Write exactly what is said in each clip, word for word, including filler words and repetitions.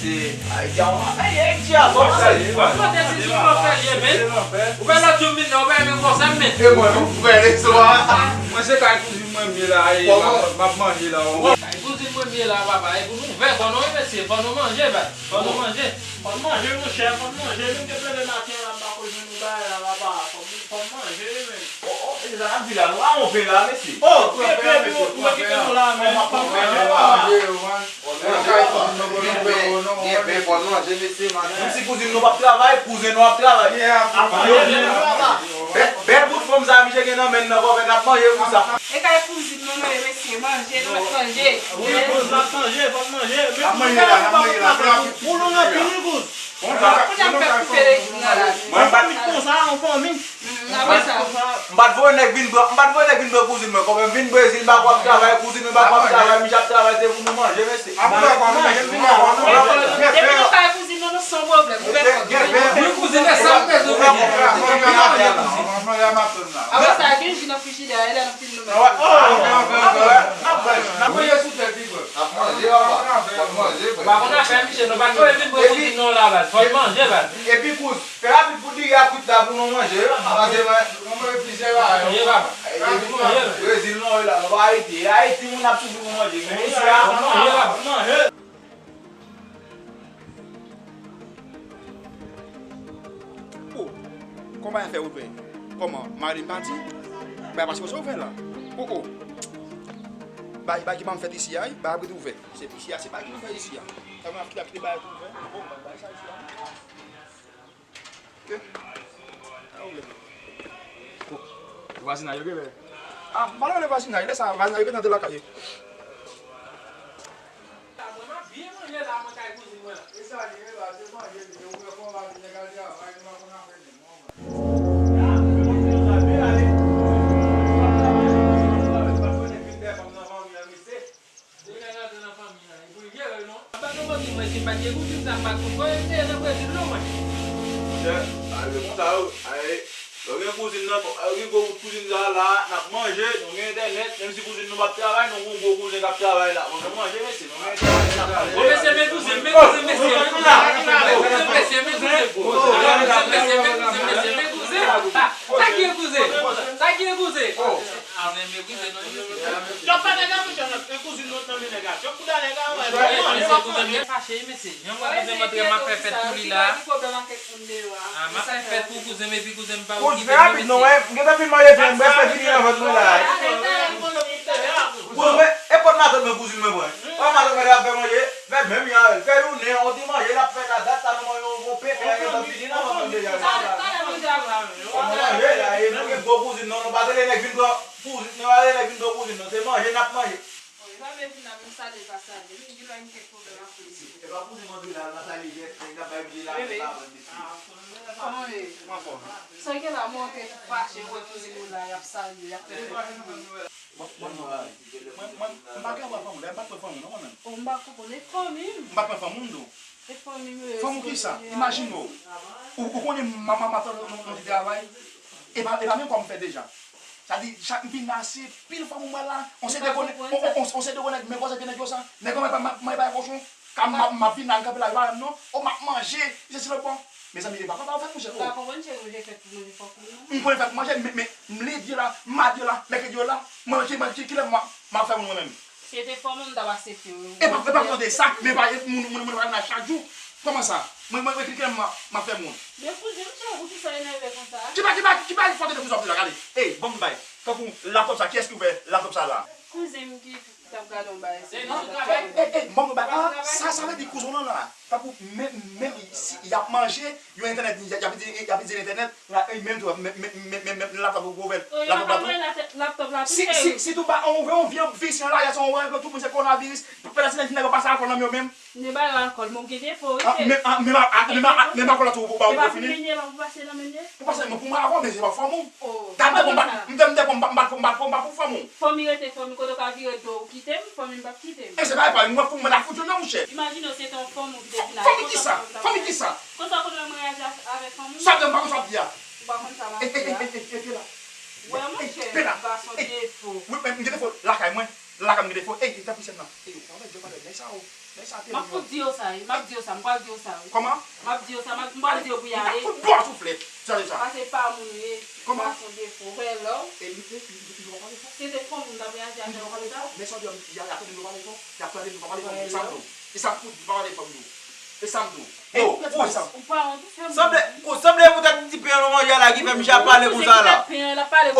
Ayiti a, Ayiti a, sòt sèl. Ou pa te di se lanfè l ye, men. Ou pa lòt jou m vin la, ou pa renmen konsa, men. E mwen, ou frè de swa. Mwen se kay kouzin mwen m ye la, e, m ap, m ap manje la. Kay kouzin mwen m ye la, papa. E pou nou ouvè kò nou, wi, mesye. Fò nou manje, baz. Fò nou manje. Fò n manje, monchè, fò n manje. Nou te plede maten an, n ap ba kouzin nou bagay la, papa. Fò n, fò n manje, wi, men. Oh, oh, e sa n ap di la, nou a wonpe la, mesye. Oh, kenbe, ou okipe nou la, men. Fò n manje, wi, man. Gen pen, fò n manje, mesye, man. Menm si kouzin nou p ap travay, kouzen nou ap travay. Bèl, bèl bout fanm sa, misye gen nan men l nan kòfè, n ap manje pou sa. E kay kouzin nou, non, e mesye, manje, nou mèt manje. Wi, kouz, n ap manje, fò n manje. N ap manje la, n ap manje la. Pou nou nan pini, kouz. Kounye a m fè koupe legim nan la. Yon fanmi konsa, yon fanmi. M pa t voye nèg vin pran, m pa t voye nèg vin pran kouzin mwen. Kòm m vin Brezil, m pa kwè ap travay, kouzin mwen pa kwè ap travay, misye ap travay, se pou nou manje, mesye. Depi nou kay kouzin nan, nou san pwoblèm. Ou fè kòb. Wi, kouzin nan, sa m bezwen kouzin. Apre sa, gen ji nan frijidè a, e lè nou fin nou mèt. N ap manje sou tèt li, frè. N ap manje, papa. N ap manje, frè. Ou pa konn afè misye, nou pa t voye vin pran kouzin non la, baz. Fò n manje, baz. Epi, kouz, fè rapid pou diri a kwit la pou nou manje, wi. Pase mwen. Mwen manje plizyè bagay. Manje, papa. Brezil non, wi, la, nou pa Ayiti. E Ayiti, moun ap soufri pou manje. Men isi a, manje, papa. Oh, kòman bagay fè ouvè? Kòman? Mari m pati? Bagay pa sipoze ouvè la. Oh, oh. Bagay, bagay ki pa m fèt isi a, wi. Bagay ap ret ouvè. Se isi a, se bagay ki nou fè isi a. Sa mwen ap kite, ap kite bagay tou ouvè. Bon, bagay sa isi a. Ok. Vwazinay yo genlè. Ah, m pa rele vwazinay, lè sa, vwazinay yo gentan te lakay yo. Mwen, m ap byen manje la, mwen kay kouzin mwen. E sa li ye la, se manje li ye, ou wè kòman li nèg al travay, nou pa konn afè li, mwen. Monchè, a, yo konn sa yo, a, e, lè w gen kouzin nan, a, gen gwo bout kouzin sa la, n ap manje, nou gen entènèt, menm si kouzin nou p ap travay, nou gen yon gwo kouzen k ap travay la. Bon, nou manje, mesye, nou gen entènèt, n ap manje. Bon, mesye, men kouzen, men kouzen, mesye, men kouzen, mesye, men kouzen, mesye, men kouzen, mesye, men kouzen, mesye, men kouzen. Sa ki gen kouzen? Sa ki gen kouzen? A, men, men kouzen, non, mesye. Chòp pa nèg la, mesye, men kouzen nou nan men nèg la. Chòp kouda nèg la, men kouzen, mesye, kouzen, men fache, mesye. Jan m wè kouzen m antre, m ap fè fèt pou li la. A, m ap fè fèt pou kouzen m, epi kouzen m pa okipe m, mesye. Kouz, fè rapid non, wè, m gentan fin manje, frè m, m prèske fini nan vant mwen la. Kouz, wè, e pot matant mwen, kouzin mwen pran. Wè, matant mwen ap fè manje, fè menm jan avè l. Fè youn nen, yon ti manje, l ap fè la, dat sa nou manje, yon bon pen, fè gentan fini nan vant mwen deja. Sa, sa nan manje a la. Sa nou manje la, e nou gen gwo kouzin non, nou pa rele nèg vin pran kouzin, nou pa rele nèg vin pran kouzin non, se manje n ap manje. Bon, li pa vle vin la, menm salye l pa salye. Li di lè gen kèk pwoblèm ak polis. E pa konnen mande la, l pa salye jès, nèg la bay vye la, pa ban mesye. Kòman w ye? Mwen anfòm. Sa gen la, mwen te fache, wè kouzin nou la, y ap salye, y ap fè fèt. Mwen, mwen, mwen, mwen, mwen pa gen pran fanm, mwen pa t pran fanm, non, mwen menm. O, m pa konprann, e fanmi m. M pa t pran fanm, m di w. E fanmi m, e fanm ou kisa? Imajine w. Ou, ou konnen m, m, m, m ap fè yon, yon, yon ti travay. E pa, e pa menm kòb m fè deja. Sa di, chak m vin la, se pil fanm ou wè la, on se de gwo nèg, on, on, on, on se de gwo nèg, men konsa vye nèg yo sa, nèg yo mwen pa, mwen pa kochon, ka m, m ap vin la, m kanpe la, yo pa wè m non, o m ap manje, se si lòt bò. Mezanmi, e pa konsa w fè, monchè, o. M pa konprann, cheri, ou vle fèt pou manje, fòk ou manje. M konnen fèt pou manje, men, men, m lendi la, madi la, mèkredi la, manje, manje, kilè m, m ap fè moun mwen menm? Si se te fanm ou, m t ap aksepte w. E pa, e pa kesyon de sa, men pa, moun, moun, moun pa la chak jou. Kòman sa? Mwen, mwen, mwen, kilè m, m ap fè moun? Men kouzen, monchè, poukisa w enève konsa? Ki pa, ki pa, ki pa fòte de kouzen w ap di la, gade. Ey, ban m bay. Tankou laptòp sa, kiyès ki ouvè laptòp sa la? Kouzen m ki t ap gade yon bagay. Ey, ey, ey, ban m bay. Ah, sa, sa vle di kouzen w lan la. Tankou menm, menm si y ap manje, yo entènèt, y ap itilize, y ap itilize entènèt, la, e menm tou, menm, menm, menm, menm, menm laptòp ou ouvè l. Laptòp la tou. Laptòp la tou, si, si, si tou ba, on ouvè yon vye visye an la, y a son wè, tout moun se kowonaviris, pèlèstinaj nèg yo pase alkòl nan men yo menm. Ne bay alkòl, men ou gen defo, wi. Ah, men, ah, men, ah, men, ah, men alkòl la tou, ou pa, ou pa fini. E pa pou menye, pa pou pase nan menye. Pou pase, men pou mwen avè w, men se pa fanm ou. Oh, ta m te konn, m te, m te konn, m pa, m pa, m pa, m pa pou fanm ou. Fanmi rete fanmi, kote w ka vire do, ou kite m, fanmi m p ap kite m. E se pa, e pa, mwen fanm mwen la fout yo non, monchè. Imajine w se te yon fanm ou ki te vin avè. Fanmi kisa? Fanmi kisa? Konsa w konn wè m reyaji avèk fanmi m? Sa vle m pa konn sa w ap di a. Ou pa konn sa m ap di a? E, e, e, e, e, e, la. Wè, monchè, gason defo. Wi, men m gen defo lakay mwen. Lakay m gen defo. Ey, tanpri sè m nan. Ey, ou pa wè, Djòl pa wè nèg sa yo. Nèg sa te. M ap fout di yo sa, wi. M ap di yo sa, m pral di yo sa, wi. Kòman? M ap di yo sa, m ap, m pral di yo pou y ale. Fout bò sou flèt. Sa se sa. Pase pa moun, wi. Kòman? Gason defo. Wè lè w. E li te, li, li, li pa pale fò. Se te fò moun t ap reyaji avè w konsa. Men sa w di a, y a, y a tande nou pale fò. Y a tande nou pale fò. E sa m fout di, pa pale fò m di w. E sa m di w. Oh, oh, sa. Ou pa wont, ou fè m. Sanble, oh, sanble poutèt ti pen an nou manje a la ki fè misye ap pale konsa la.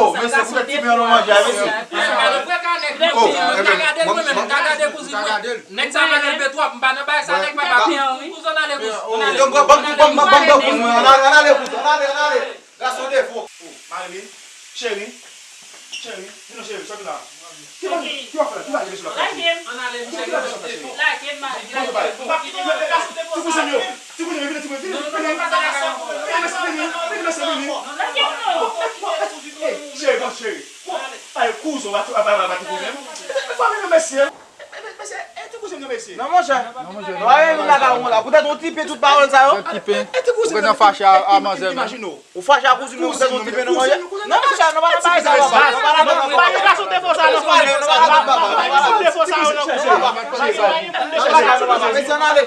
Oh, mesye, poutèt ti pen an nou manje a, mesye. Oh, ebyen, m ka gade l mwen menm, m ka gade kouzin mwen. Nèg sa pa leve twòp, m pa nan bagay sa, nèg pa pa. Kouzin, ann ale kouzin, ann ale. Donk, ban m, ban m, ban m, ban m kouzin mwen, ann ale, ann ale kouzin, ann ale, ann ale. Gason defo. Oh, Marilyn, cheri, cheri, vin non cheri, sòti la. Ki w ap fè? Ki w ap fè? Ki w ap fè? Lage m. Ann ale, Michel. Lage m, Marilyn. Bon, bay. M pa, m pa, ti kouzin yo, ti kouzin yo, vini, ti kouzin, vini, vini, vini, mesye, vini, vini, mesye, vini. Lage m non. Ey, cheri, bon, cheri. Bon, ay, kouzin, w a, w a, w a, w a, ti kouzin. Vini, vini, mesye. Mesye, e ti kouzin yo, mesye. Non, monchè. Non, monchè. Wè, vin lakay ou la. Poutèt yon ti pen tout pawòl sa yo. Ti pen. E ti kouzin yo, ti kouzin yo, imajine w. Ou fache ak kouzin mwen poutèt yon ti pen nou manje? Non, monchè, nou pa nan bagay sa yo, papa. Nou pa nan bagay sa yo. Pa gen gason defo sa, non, pa gen gason defo sa yo, non, kouzin. Mesye, ann ale.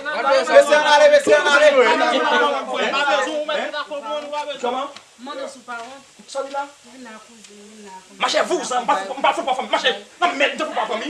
Mesye, ann ale, mesye, ann ale. Kòman? Mande sou pawòl. Sa w di la? Vin la, kouzin, vin la, kouzin. Mache vouzan, m pa fout, m pa fout pran fanm, mache. Nan mèd, m te fout pran fanm.